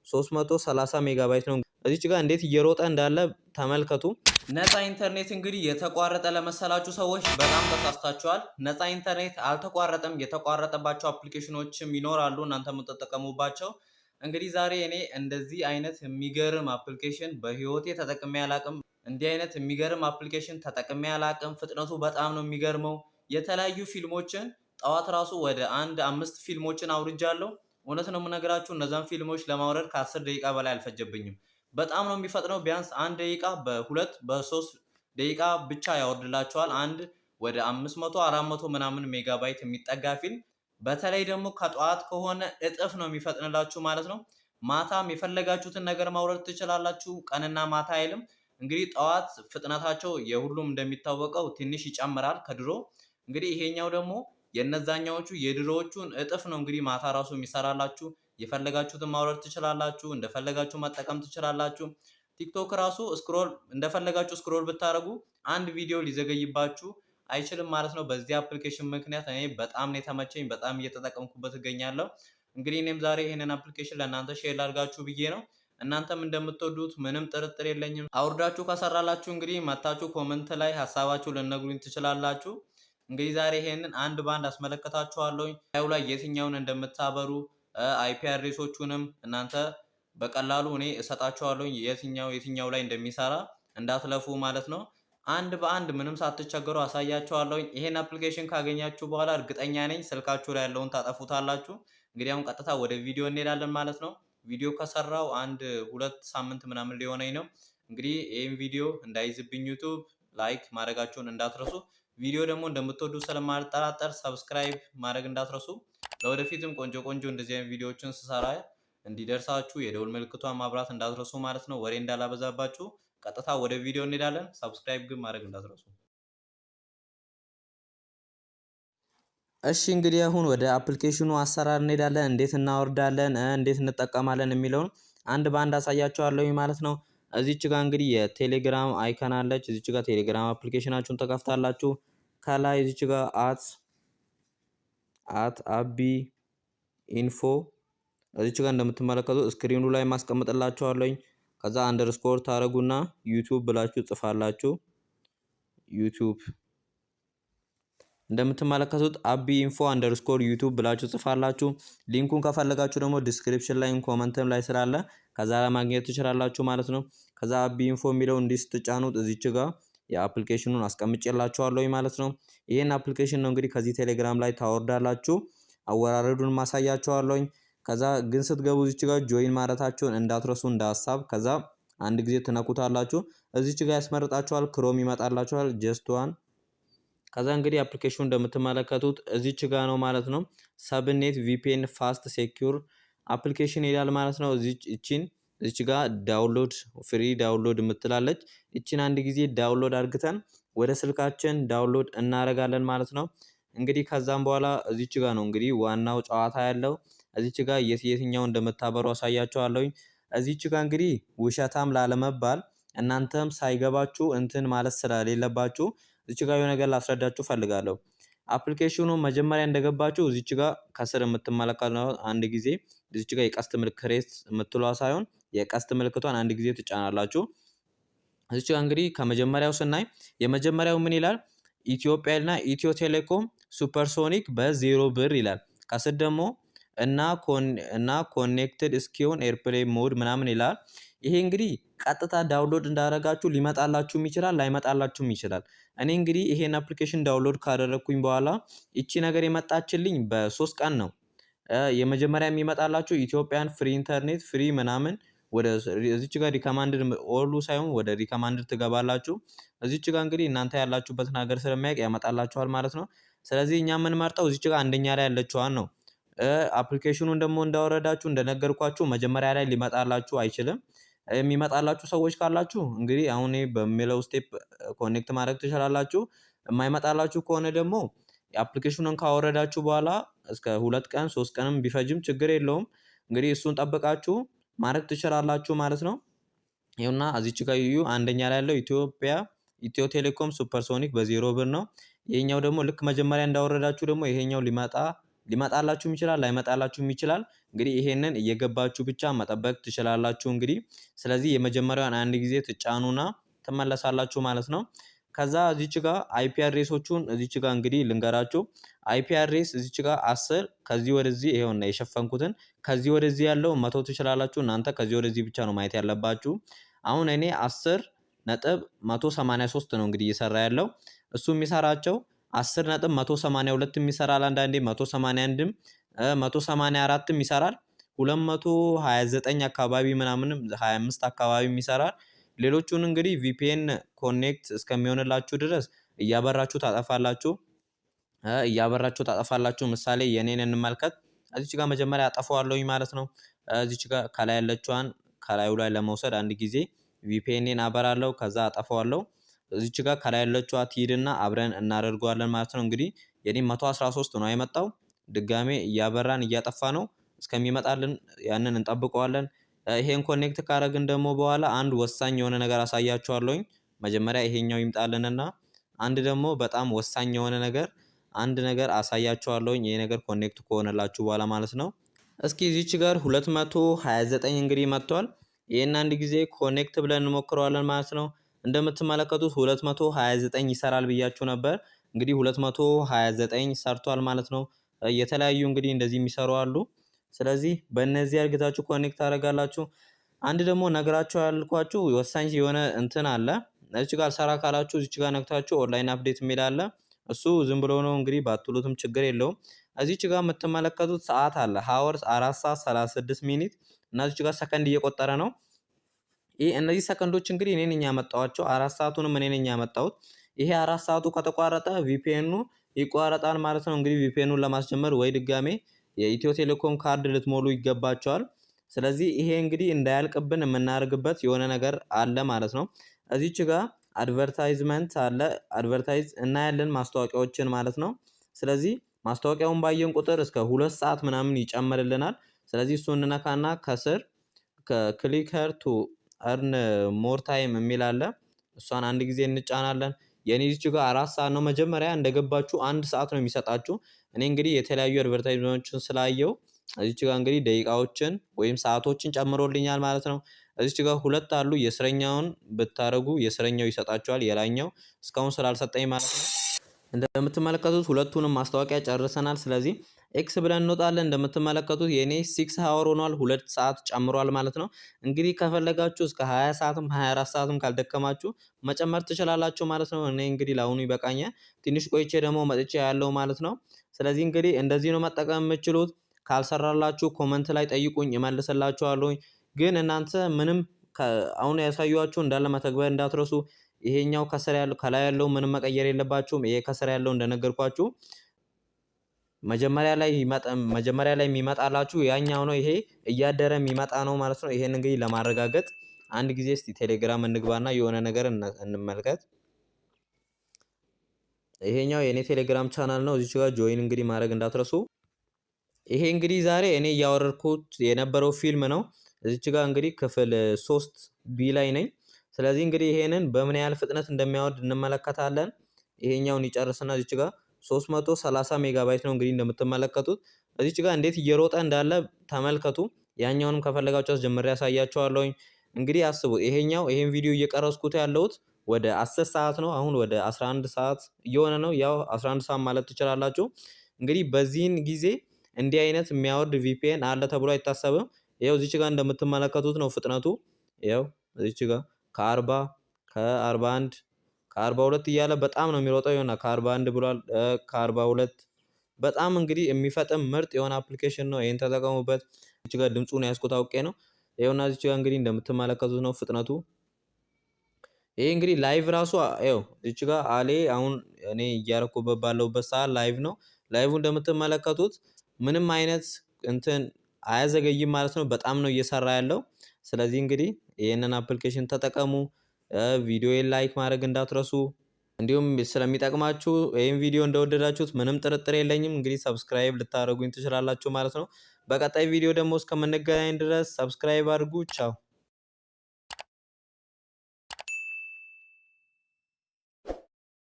330 ሜጋባይት ነው። እዚች ጋር እንዴት እየሮጠ እንዳለ ተመልከቱ። ነፃ ኢንተርኔት እንግዲህ የተቋረጠ ለመሰላችሁ ሰዎች በጣም ተሳስታችኋል። ነፃ ኢንተርኔት አልተቋረጠም። የተቋረጠባቸው application ኖችም ይኖራሉ እናንተ የምትጠቀሙባቸው። እንግዲህ ዛሬ እኔ እንደዚህ አይነት የሚገርም application በህይወቴ ተጠቅሜ አላቅም። እንዲህ አይነት የሚገርም application ተጠቅሜ አላቅም። ፍጥነቱ በጣም ነው የሚገርመው። የተለያዩ ፊልሞችን ጠዋት ራሱ ወደ አንድ አምስት ፊልሞችን አውርጃለሁ። እውነት ነው የምነግራችሁ፣ እነዛን ፊልሞች ለማውረድ ከ10 ደቂቃ በላይ አልፈጀብኝም። በጣም ነው የሚፈጥነው። ቢያንስ 1 ደቂቃ፣ በ2 በ3 ደቂቃ ብቻ ያወርድላችኋል። አንድ ወደ 500 400 ምናምን ሜጋባይት የሚጠጋ ፊልም፣ በተለይ ደግሞ ከጠዋት ከሆነ እጥፍ ነው የሚፈጥንላችሁ ማለት ነው። ማታም የፈለጋችሁትን ነገር ማውረድ ትችላላችሁ። ቀንና ማታ አይልም። እንግዲህ ጠዋት ፍጥነታቸው የሁሉም እንደሚታወቀው ትንሽ ይጨምራል ከድሮ። እንግዲህ ይሄኛው ደግሞ የነዛኛዎቹ የድሮዎቹን እጥፍ ነው እንግዲህ ማታ ራሱ የሚሰራላችሁ። የፈለጋችሁትን ማውረድ ትችላላችሁ። እንደፈለጋችሁ መጠቀም ትችላላችሁ። ቲክቶክ ራሱ scroll እንደፈለጋችሁ scroll ብታደርጉ አንድ ቪዲዮ ሊዘገይባችሁ አይችልም ማለት ነው። በዚህ application ምክንያት እኔ በጣም ነው የተመቸኝ፣ በጣም እየተጠቀምኩበት እገኛለሁ። እንግዲህ እኔም ዛሬ ይሄንን application ለእናንተ share ላድርጋችሁ ብዬ ነው። እናንተም እንደምትወዱት ምንም ጥርጥር የለኝም። አውርዳችሁ ከሰራላችሁ እንግዲህ መታችሁ comment ላይ ሀሳባችሁ ልትነግሩኝ ትችላላችሁ። እንግዲህ ዛሬ ይሄንን አንድ ባንድ አስመለከታችኋለሁኝ። ላዩ ላይ የትኛውን እንደምታበሩ IP address ኦቹንም እናንተ በቀላሉ እኔ እሰጣችኋለሁኝ፣ የትኛው የትኛው ላይ እንደሚሰራ እንዳትለፉ ማለት ነው። አንድ በአንድ ምንም ሳትቸገሩ አሳያችኋለሁኝ። ይሄን application ካገኛችሁ በኋላ እርግጠኛ ነኝ ስልካችሁ ላይ ያለውን ታጠፉታላችሁ። እንግዲህ አሁን ቀጥታ ወደ ቪዲዮ እንሄዳለን ማለት ነው። ቪዲዮ ከሰራው አንድ 2 ሳምንት ምናምን ሊሆነኝ ነው። እንግዲህ ይህን ቪዲዮ እንዳይዝብኝ ዩቱብ like ማድረጋችሁን እንዳትረሱ። ቪዲዮ ደግሞ እንደምትወዱ ስለማልጠራጠር subscribe ማድረግ እንዳትረሱ። ለወደፊትም ቆንጆ ቆንጆ እንደዚህ አይነት ቪዲዮዎችን ስሰራ እንዲደርሳችሁ የደውል ምልክቷን ማብራት እንዳትረሱ ማለት ነው። ወሬ እንዳላበዛባችሁ ቀጥታ ወደ ቪዲዮ እንሄዳለን። Subscribe ግን ማድረግ እንዳትረሱ። እሺ፣ እንግዲህ አሁን ወደ application ኑ አሰራር እንሄዳለን። እንዴት እናወርዳለን፣ እንዴት እንጠቀማለን የሚለውን አንድ በአንድ አሳያችኋለሁኝ ማለት ነው። እዚች ጋር እንግዲህ የቴሌግራም icon አለች። እዚች ጋር ቴሌግራም application ናችሁን ተከፍታላችሁ። ከላይ እዚች ጋር at አቢ info፣ እዚች ጋር እንደምትመለከቱ screen ኑ ላይ ማስቀምጥላችኋለሁኝ። ከዛ underscore ታደርጉና ዩቲዩብ ብላችሁ ጽፋላችሁ። ዩቲዩብ እንደምትመለከቱት አቢ info underscore YouTube ብላችሁ ጽፋላችሁ። Link ኡን ከፈለጋችሁ ደግሞ description ላይ comment ም ላይ ስላለ ከዛ ላይ ማግኘት ትችላላችሁ ማለት ነው። ከዛ አቢ info የሚለው እንዲህ ስትጫኑት እዚች ጋር የ application ኑን አስቀምጬላችኋለሁ ማለት ነው። ይህን application ነው እንግዲህ ከዚህ ቴሌግራም ላይ ታወርዳላችሁ። አወራረዱን ማሳያችኋለሁኝ። ከዛ ግን ስትገቡ እዚች ጋር join ማለታችሁን እንዳትረሱ እንደ ሀሳብ። ከዛ አንድ ጊዜ ትነኩታላችሁ። እዚች ጋር ያስመርጣችኋል። ክሮም ይመጣላችኋል። Just one። ከዛ እንግዲህ application ኑ እንደምትመለከቱት እዚች ጋ ነው ማለት ነው። Subnet VPN fast secure application ይላል ማለት ነው። እዚች እቺን እዚች ጋ download፣ free download የምትላለች፣ እቺን አንድ ጊዜ download አድርግተን ወደ ስልካችን download እናደርጋለን ማለት ነው። እንግዲህ ከዛም በኋላ እዚች ጋ ነው እንግዲህ ዋናው ጨዋታ ያለው። እዚች ጋ የትኛው እንደምታበሩ አሳያችኋለሁኝ። እዚች ጋ እንግዲህ ውሸታም ላለመባል፣ እናንተም ሳይገባችሁ እንትን ማለት ስለሌለባችሁ እዚች ጋር የሆነ ነገር ላስረዳችሁ ፈልጋለሁ። Application ኑ መጀመሪያ እንደገባችሁ እዚች ጋር ከስር የምትመለከቱት አንድ ጊዜ እዚች ጋር የቀስት ምልክት፣ የምትለዋ ሳይሆን የቀስት ምልክቷን አንድ ጊዜ ትጫናላችሁ። እዚች ጋር እንግዲህ ከመጀመሪያው ስናይ የመጀመሪያው ምን ይላል? ኢትዮጵያና ኢትዮ ቴሌኮም supersonic በ0 ብር ይላል። ከስር ደግሞ እና connected እስኪሆን airplane mode ምናምን ይላል። ይሄ እንግዲህ ቀጥታ download እንዳደረጋችሁ ሊመጣላችሁም ይችላል፣ ላይመጣላችሁም ይችላል። እኔ እንግዲህ ይሄን application download ካደረግኩኝ በኋላ ይቺ ነገር የመጣችልኝ በ3 ቀን ነው። የመጀመሪያ የሚመጣላችሁ Ethiopian free internet free ምናምን፣ ወደ እዚች ጋር recommended ኦሉ ሳይሆን ወደ recommended ትገባላችሁ። እዚች ጋር እንግዲህ እናንተ ያላችሁበትን ሀገር ስለሚያውቅ ያመጣላችኋል ማለት ነው። ስለዚህ እኛ የምንመርጠው እዚች ጋር አንደኛ ላይ ያለችዋን ነው። Application ኑን ደግሞ እንዳወረዳችሁ እንደነገርኳችሁ መጀመሪያ ላይ ሊመጣላችሁ አይችልም። የሚመጣላችሁ ሰዎች ካላችሁ እንግዲህ አሁን በሚለው step connect ማድረግ ትችላላችሁ። የማይመጣላችሁ ከሆነ ደግሞ application ኑን ካወረዳችሁ በኋላ እስከ 2 ቀን 3 ቀንም ቢፈጅም ችግር የለውም። እንግዲህ እሱን ጠብቃችሁ ማድረግ ትችላላችሁ ማለት ነው። ይኸውና እዚች ጋር እዩ፣ አንደኛ ላይ ያለው ኢትዮጵያ ኢትዮ ቴሌኮም supersonic በ0 ብር ነው። ይሄኛው ደግሞ ልክ መጀመሪያ እንዳወረዳችሁ ደግሞ ይሄኛው ሊመጣ ሊመጣላችሁም ይችላል፣ ላይመጣላችሁም ይችላል። እንግዲህ ይሄንን እየገባችሁ ብቻ መጠበቅ ትችላላችሁ። እንግዲህ ስለዚህ የመጀመሪያዋን አንድ ጊዜ ትጫኑና ትመለሳላችሁ ማለት ነው። ከዛ እዚች ጋር IP address ኦቹን እዚች ጋር እንግዲህ ልንገራችሁ። IP address እዚች ጋር 10 ከዚህ ወደዚህ ይሄውና የሸፈንኩትን ከዚህ ወደዚህ ያለው መተው ትችላላችሁ። እናንተ ከዚህ ወደዚህ ብቻ ነው ማየት ያለባችሁ። አሁን እኔ 10.183 ነው እንግዲህ እየሰራ ያለው። እሱ የሚሰራቸው 10.182 ይሰራል። አንዳንዴ 181ም 184ም ይሰራል። 229 አካባቢ ምናምንም 25 አካባቢም ይሰራል። ሌሎቹን እንግዲህ VPN connect እስከሚሆንላችሁ ድረስ እያበራችሁ ታጠፋላችሁ፣ እያበራችሁ ታጠፋላችሁ። ምሳሌ የኔን እንመልከት። እዚች ጋር መጀመሪያ አጠፋዋለሁኝ ማለት ነው። እዚች ጋር ከላይ ያለችዋን ከላዩ ላይ ለመውሰድ አንድ ጊዜ VPN ን አበራለሁ፣ ከዛ አጠፋዋለሁ። እዚች ጋር ከላይ ያለችዋ ትሂድና አብረን እናደርገዋለን ማለት ነው። እንግዲህ የኔ 113 ነው የመጣው። ድጋሜ እያበራን እያጠፋ ነው እስከሚመጣልን ያንን እንጠብቀዋለን። ይሄን connect ካረግን ደግሞ በኋላ አንድ ወሳኝ የሆነ ነገር አሳያችኋለሁኝ። መጀመሪያ ይሄኛው ይምጣልንና አንድ ደግሞ በጣም ወሳኝ የሆነ ነገር አንድ ነገር አሳያችኋለሁኝ። ይሄ ነገር connect ከሆነላችሁ በኋላ ማለት ነው። እስኪ እዚች ጋር 229 እንግዲህ መጥቷል። ይሄን አንድ ጊዜ connect ብለን እንሞክረዋለን ማለት ነው። እንደምትመለከቱት 229 ይሰራል ብያችሁ ነበር። እንግዲህ 229 ሰርቷል ማለት ነው። የተለያዩ እንግዲህ እንደዚህ የሚሰሩ አሉ። ስለዚህ በእነዚህ አርግታችሁ connect ታደርጋላችሁ። አንድ ደግሞ ነግራችሁ ያልኳችሁ ወሳኝ የሆነ እንትን አለ። እዚች ጋር ሰራ ካላችሁ እዚች ጋር ነክታችሁ online update የሚል አለ። እሱ ዝም ብሎ ነው እንግዲህ ባትሉትም ችግር የለውም። እዚች ጋር የምትመለከቱት ሰዓት አለ፣ hours 4 ሰዓት 36 minute እና እዚች ጋር ሰከንድ እየቆጠረ ነው። ይሄ እነዚህ ሰከንዶች እንግዲህ እኔ ነኝ ያመጣኋቸው። 4 ሰዓቱንም እኔ ነኝ ያመጣሁት። ይሄ 4 ሰዓቱ ከተቋረጠ VPN ኑ ይቋረጣል ማለት ነው። እንግዲህ VPN ኑን ለማስጀመር ወይ ድጋሜ የኢትዮ ቴሌኮም ካርድ ልትሞሉ ይገባቸዋል። ስለዚህ ይሄ እንግዲህ እንዳያልቅብን የምናደርግበት የሆነ ነገር አለ ማለት ነው። እዚች ጋር advertisement አለ። Advertise እናያለን ማስታወቂያዎችን ማለት ነው። ስለዚህ ማስታወቂያውን ባየን ቁጥር እስከ 2 ሰዓት ምናምን ይጨምርልናል። ስለዚህ እሱን እንነካና ከስር click here to earn more time የሚል አለ። እሷን አንድ ጊዜ እንጫናለን። የኔ እዚች ጋር 4 ሰዓት ነው። መጀመሪያ እንደገባችሁ 1 ሰዓት ነው የሚሰጣችሁ። እኔ እንግዲህ የተለያዩ advertisement ኦችን ስላየው እዚች ጋር እንግዲህ ደቂቃዎችን ወይም ሰዓቶችን ጨምሮልኛል ማለት ነው። እዚች ጋር ሁለት አሉ። የስረኛውን ብታረጉ የስረኛው ይሰጣችኋል። የላይኛው እስካሁን ስላልሰጠኝ ማለት ነው። እንደምትመለከቱት ሁለቱንም ማስታወቂያ ጨርሰናል። ስለዚህ X ብለን እንወጣለን። እንደምትመለከቱት የኔ 6 hour ሆኗል፣ 2 ሰዓት ጨምሯል ማለት ነው። እንግዲህ ከፈለጋችሁ እስከ 20 ሰዓትም 24 ሰዓትም ካልደከማችሁ መጨመር ትችላላችሁ ማለት ነው። እኔ እንግዲህ ለአሁኑ ይበቃኛል። ትንሽ ቆይቼ ደግሞ መጥቼ ያለው ማለት ነው። ስለዚህ እንግዲህ እንደዚህ ነው መጠቀም የምችሉት። ካልሰራላችሁ comment ላይ ጠይቁኝ፣ እመልስላችኋለሁኝ። ግን እናንተ ምንም አሁን ያሳየኋችሁ እንዳለ መተግበር እንዳትረሱ። ይሄኛው ከስር ያለው ከላይ ያለው ምንም መቀየር የለባችሁም። ይሄ ከስር ያለው እንደነገርኳችሁ መጀመሪያ ላይ የሚመጣላችሁ ያኛው ነው። ይሄ እያደረ የሚመጣ ነው ማለት ነው። ይሄን እንግዲህ ለማረጋገጥ አንድ ጊዜ እስቲ ቴሌግራም እንግባና የሆነ ነገር እንመልከት። ይሄኛው የኔ ቴሌግራም ቻናል ነው። እዚች ጋር join እንግዲህ ማድረግ እንዳትረሱ። ይሄ እንግዲህ ዛሬ እኔ እያወረድኩት የነበረው ፊልም ነው። እዚች ጋር እንግዲህ ክፍል 3 B ላይ ነኝ። ስለዚህ እንግዲህ ይሄንን በምን ያህል ፍጥነት እንደሚያወርድ እንመለከታለን። ይሄኛውን ይጨርስና እዚች ጋር 330 ሜጋባይት ነው እንግዲህ እንደምትመለከቱት እዚች ጋር እንዴት እየሮጠ እንዳለ ተመልከቱ። ያኛውንም ከፈለጋችሁ አስጀምሬ ያሳያችኋለሁኝ። እንግዲህ አስቡት፣ ይሄኛው ይሄን ቪዲዮ እየቀረጽኩት ያለሁት ወደ 10 ሰዓት ነው። አሁን ወደ 11 ሰዓት እየሆነ ነው። ያው 11 ሰዓት ማለት ትችላላችሁ። እንግዲህ በዚህን ጊዜ እንዲህ አይነት የሚያወርድ VPN አለ ተብሎ አይታሰብም። ይኸው እዚች ጋር እንደምትመለከቱት ነው ፍጥነቱ። ይኸው እዚች ጋር ከ40፣ ከ41፣ ከ42 እያለ በጣም ነው የሚሮጠው። ይሆና ከ41 ብሏል፣ ከ42። በጣም እንግዲህ የሚፈጥን ምርጥ የሆነ application ነው። ይሄን ተጠቀሙበት። እዚች ጋር ድምፁን ያስኩት አውቄ ነው። ይኸውና እዚች ጋር እንግዲህ እንደምትመለከቱት ነው ፍጥነቱ። ይሄ እንግዲህ live ራሱ ይኸው እዚች ጋር አሌ አሁን እኔ እያረኩበት ባለሁበት ሰዓት live ነው። Live እንደምትመለከቱት ምንም አይነት እንትን አያዘገይም ማለት ነው። በጣም ነው እየሰራ ያለው። ስለዚህ እንግዲህ ይህንን application ተጠቀሙ። ቪዲዮዬን like ማድረግ እንዳትረሱ። እንዲሁም ስለሚጠቅማችሁ ይህን ቪዲዮ እንደወደዳችሁት ምንም ጥርጥር የለኝም። እንግዲህ subscribe ልታደርጉኝ ትችላላችሁ ማለት ነው። በቀጣይ ቪዲዮ ደግሞ እስከምንገናኝ ድረስ subscribe አድርጉ። ቻው።